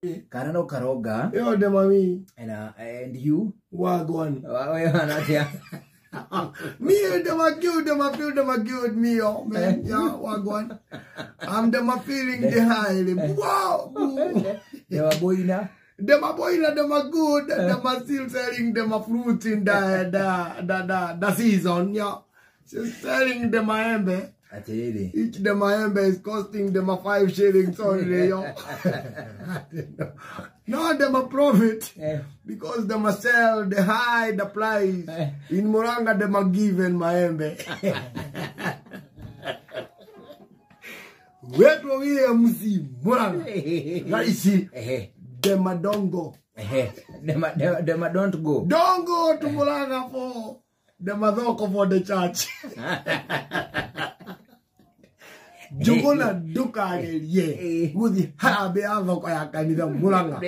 Kana no karonga. Yo de mami. And you? Wagwan. Wewe atia? Me them a good, them a feel, them a good me oh man. Yeah, wagwan. I'm them a feeling the high. Wow. Them a boina. Them a boina, them a good, them a still selling them a fruit in the season, yeah. Just selling them maembe. Atiriri. Each the maembe is costing them a 5 shillings only, yo. No, them a profit. Because them a sell the high the price. In Muranga them a given maembe. Wetu we msi Muranga. Raisi. Them a don't go. Them a don't go. Don't go to Muranga for them a thoko for the church. Jugona ndukagerie guthi harambe ya thoko ya kanitha Murang'a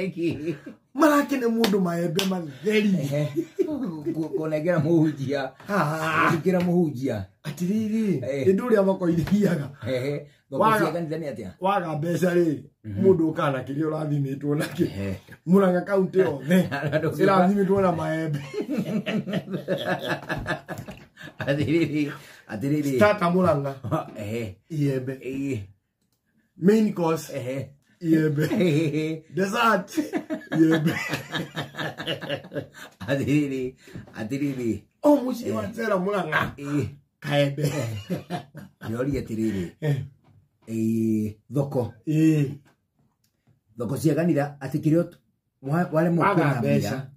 marakene mundu maembe matheri kunengera muhunjia gũthikĩra muhunjia atiriri indu ria thoko ithiaga thoko cia kanitha ni atia waga mbeca ri mundu ukana kiria urathimitwo nakio Murang'a kaunti yothe irathimitwo na maembe. Atiriri, atiriri. Starter Murang'a. Iembe. Main course. Iembe. Dessert. Iembe. Atiriri, atiriri. Oh, muciĩ wa Cera Murang'a. Kaembe. Ndĩroria atiriri. Thoko. Thoko cia kanitha atĩ kĩrĩa waremwo kuona mbeca.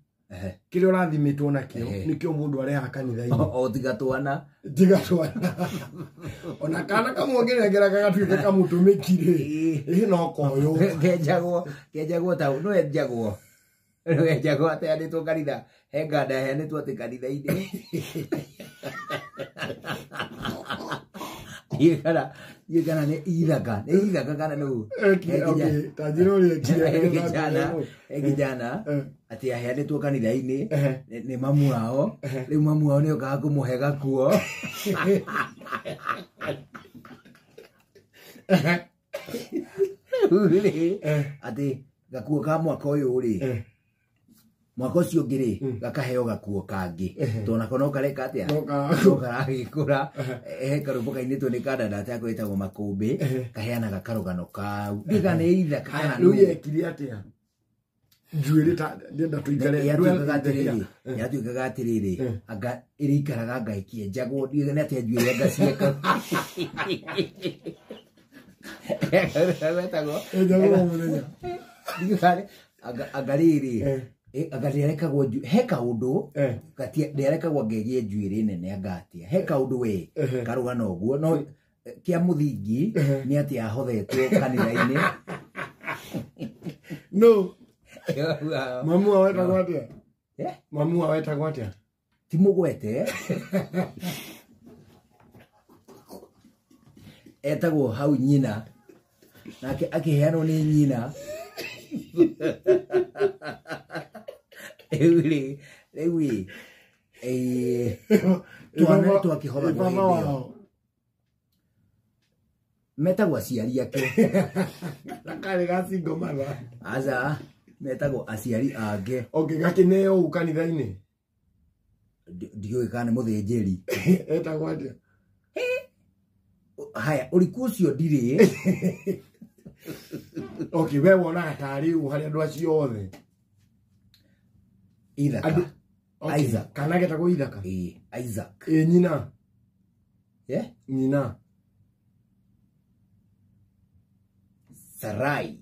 Kĩrĩa ũrathimitwo nakĩo nĩkĩo mũndũ arehaga kanitha-inĩ. O tiga twana. Tiga twana. Ona kana kamwe ũngĩnengera gagatuĩka kamũtũmĩki rĩ, ĩ no koyũ. Kenjagwo, kenjagwo ta no enjagwo. No enjagwo ateanĩtwo kanitha. He nganda ĩheanĩtwo atĩ kanitha-inĩ. Ndiũĩ kana nĩ ithaka, nĩ ithaka kana nũ. Ta njĩra ũrĩa ekire. He kijana atĩ aheanĩtwo kanitha-inĩ nĩ mamu wao, rĩu mamu wao nĩokaga kũmũhe gakuo. Rĩu rĩ, atĩ gakuo ka mwaka ũyũ rĩ, mwaka ũcio ũngĩ rĩ, gakaheo gakuo kangĩ tondũ nako no kareka atĩa, no karagĩkũra. He karwĩmbo kainĩtwo nĩ kandanda tako ĩtagwo Makũmbĩ, kaheanaga karũgano kau. Ndiũĩ kana nĩ ithaka kana nũ. Rĩu yekire atĩa? Njuĩrĩ ta ndĩrenda tũikare. Yatuĩkaga atĩrĩrĩ, anga ĩrĩikaraga anga ĩkĩenjagwo, ndiũĩ nĩ atĩa njuĩrĩ anga cieka. Wetagwo anga rĩrĩ, anga ndĩarekagwo he kaũndũ ndĩarekagwo anga ĩgĩe njuĩrĩ nene anga atĩa, he kaũndũ we karũgano ũguo, no kĩa mũthingi nĩ atĩ ahothetwo kanitha-inĩ. No. Mamu wao etagwo atĩa? Mamu wao etagwo atĩa? Ti mũgwete. Etagwo hau nyina, nake akĩheanwo nĩ nyina. Rĩu rĩ, rĩu ĩ, twana nĩ twakĩhothagwo hĩndĩ ĩyo. Metagwo aciari ake. Gakarĩ ga single mother. Aca, metagwo aciari ake. Okay, gakĩneo ũũ kanitha-inĩ? Ndiũĩ kana nĩ mũthĩnjĩri. Etagwo atĩa? Haya, ũriku ũcio ndirĩ. Okay, we wonaga tarĩ ũ harĩ andũ acio othe? Ithaka. Isaac. Kana getagwo Ithaka? Ĩĩ, Isaac. Ĩ nyina? Nyina. Sarai.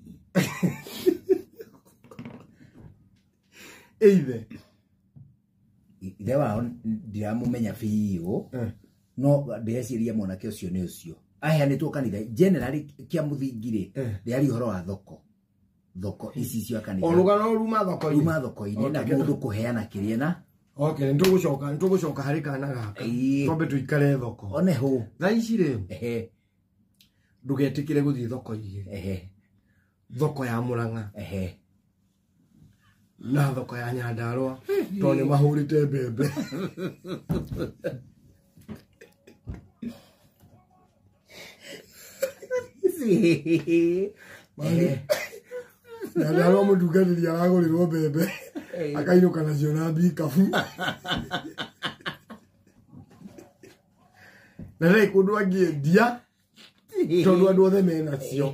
Ithe. Ithe wao ndiramũmenya biũ, no ndĩreciria mwanake ũcio nĩ ũcio. Aheanĩtwo kanitha generally kĩa mũthingi rĩ, ndĩaria ũhoro wa thoko. Thoko ici cia kanitha. O rũgano ruma thoko-inĩ. Ruma thoko-inĩ na mũndũ kũheana kĩrĩa na. Okay, nĩtũgũcoka harĩ kana gaka. Twambe tũikare thoko. One hũ. Thaa ici rĩ, ndũgetĩkĩre gũthiĩ thoko igĩrĩ. Thoko ya Murang'a. Na thoko ya Nyandarua tondũ nĩ mahũrĩte mbembe. Nyandarua mũtungatĩri aragũrĩrwo mbembe akainũka nacio na mbikabu. Na rĩ kũndũ angĩendia tondũ andũ othe menacio.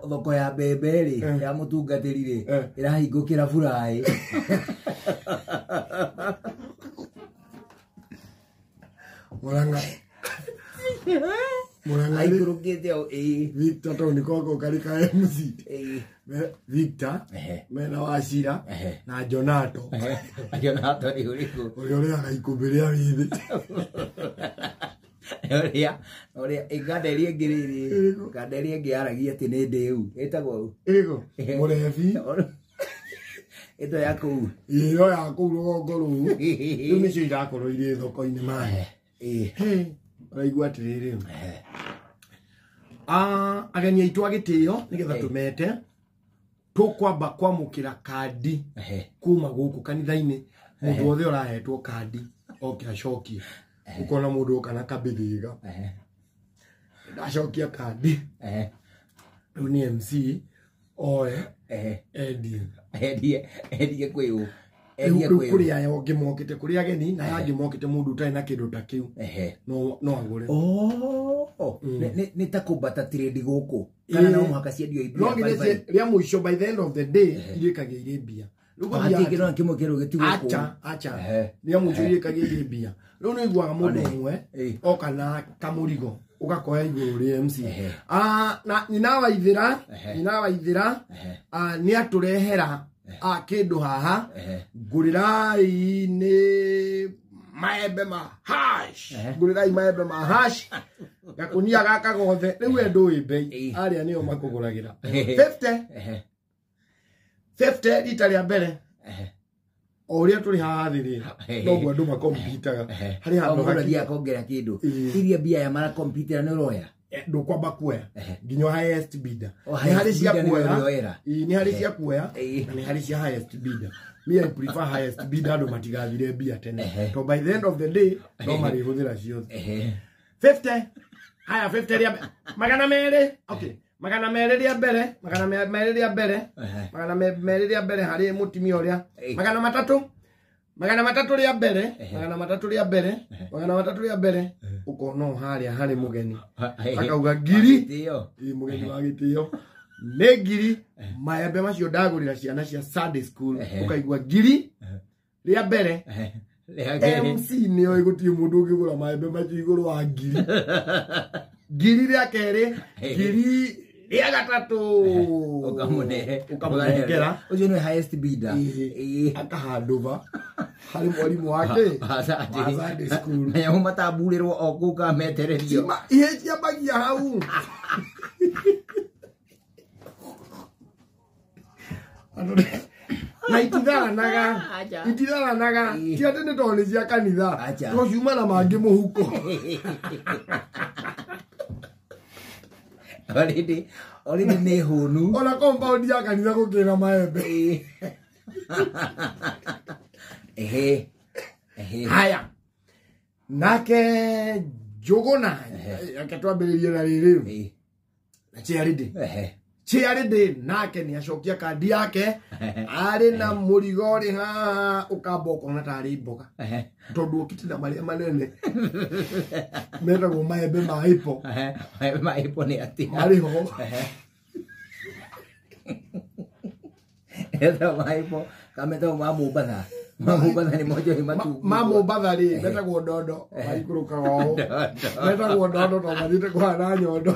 Thoko ya mbembe rĩ ya mũtungatĩri rĩ ĩrahingũkĩra buraĩ. Murang'a. Murang'a aikũrũkĩte o ĩĩ. Victor tondũ nĩko karĩ ka MC. Victor mena Wachira na Jonato. Jonato nĩ ũrĩkũ? Ũrĩa ũrĩaga ikũmbĩ rĩa wĩthĩ. Ũrĩa nganda ĩrĩa ĩngĩ rĩrĩ nganda ĩrĩa ĩngĩ yaragia atĩ nĩ ndĩu ĩtagwo ũ? Ĩrĩkũ? Mũrebi. Ĩto ya kũu. Ĩyo ya kũu rũgongo rũu. Rĩu nĩcio irakorwo irĩ thoko-inĩ maya. Ũraigua atĩrĩrĩ. Ageni aitũ a gĩtĩo nĩgetha tũmete tũkwamba kwamũkĩra kandi kuma gũkũ kanitha-inĩ. Mũndũ wothe ũrahetwo kandi oke acokie. Ũkona mũndũ oka na kambĩthĩga. Ndacokia kandi. Rĩu nĩ MC oe endie. Endie kwĩ ũ? Rĩu kũrĩ aya angĩ mokĩte kũrĩ ageni na aya angĩ mokĩte mũndũ ũtarĩ na kĩndũ ta kĩu no agũre. Nĩ ta kũmbata trade gũkũ kana no mũhaka ciendio i mbia? No nginya rĩa mũico by the end of the day irĩkagia irĩ mbia. Hatirĩ kĩndũ kĩmwe kĩerũ gĩtigwo kũu. Acha rĩa mũico irĩkagia irĩ mbia. Rĩu nĩ ũiguaga mũndũ ũmwe oka na kamũrigo ũgakoya igũrũ rĩa MC. Na nyina wa Ithĩra nĩ atũrehera kĩndũ haha. Ngũrĩrai nĩ maembe ma hash. Ngũrĩrai maembe ma hash. Gakũnia gaka gothe. Rĩu we ndũĩ bei. Arĩa nĩo makũgũragĩra. 50. 50 rita rĩa mbere. O ũrĩa tũrĩ haha thĩ rĩ noguo andũ makompitaga. Harĩ handũ mũndũ athiaga akongera kĩndũ. Iria mbia ya marakompitĩra nĩ ũroya? Ndũkwamba kuoya nginya highest bidder. Nĩ harĩ cia kuoya, nĩ harĩ cia kuoya na nĩ harĩ cia highest bidder. Me I prefer highest bidder andũ matigathire mbia tene. To by the end of the day no marĩhũthĩra ciothe. 50. Haya 50 rĩa magana merĩ. Okay. Magana merĩ rĩa mbere, magana merĩ rĩa mbere, magana merĩ rĩa mbere harĩ mũtumia ũrĩa. Magana matatũ. Magana matatũ rĩa mbere, magana matatũ rĩa mbere, magana matatũ rĩa mbere, ũkona o harĩa harĩ mũgeni. Akauga ngiri. Ĩ mũgeni wa gĩtĩo. Nĩ ngiri maembe macio ndagũrĩra ciana cia Sunday school. Ũkaigua ngiri rĩa mbere. MC nĩoĩ gũtirĩ mũndũ ũngĩgũra maembe macio igũrũ wa ngiri. Ngiri rĩa kerĩ, ngiri rĩa gatatũ. Ũkamũnengera. Ũcio nĩ highest bidder. Akahandũba harĩ mwarimũ wake wa Sunday school. Na nyamũ matamburĩrwo o kũu kametererio. Ihe ciambagia hau. Na ititharanaga. Ititharanaga. Ti atĩ nĩ tondũ nĩ cia kanitha. To ciuma na mangĩ mũhuko. Already nĩ hũnu. Ona compound ya kanitha gũkĩra maembe. Haya. Nake Njũgũna reke twambĩrĩrie na rĩrĩ. Na Charity. Charity nake nĩ acokia kandi yake arĩ na mũrigo rĩ haha ũkamba ũkona tarĩ mboga. Tondũ ũkĩte na marĩa manene metagwo maembe ma apple. Maembe ma apple nĩ atĩa? Marĩ ho. Etagwo ma apple kana metagwo ma Mombatha? Ma Mombatha nĩ monjohi matungu. Ma Mombatha rĩ metagwo ndondo maikũrũkaga ũũ. Metagwo ndondo tondũ mathiĩte kũhana nyondo.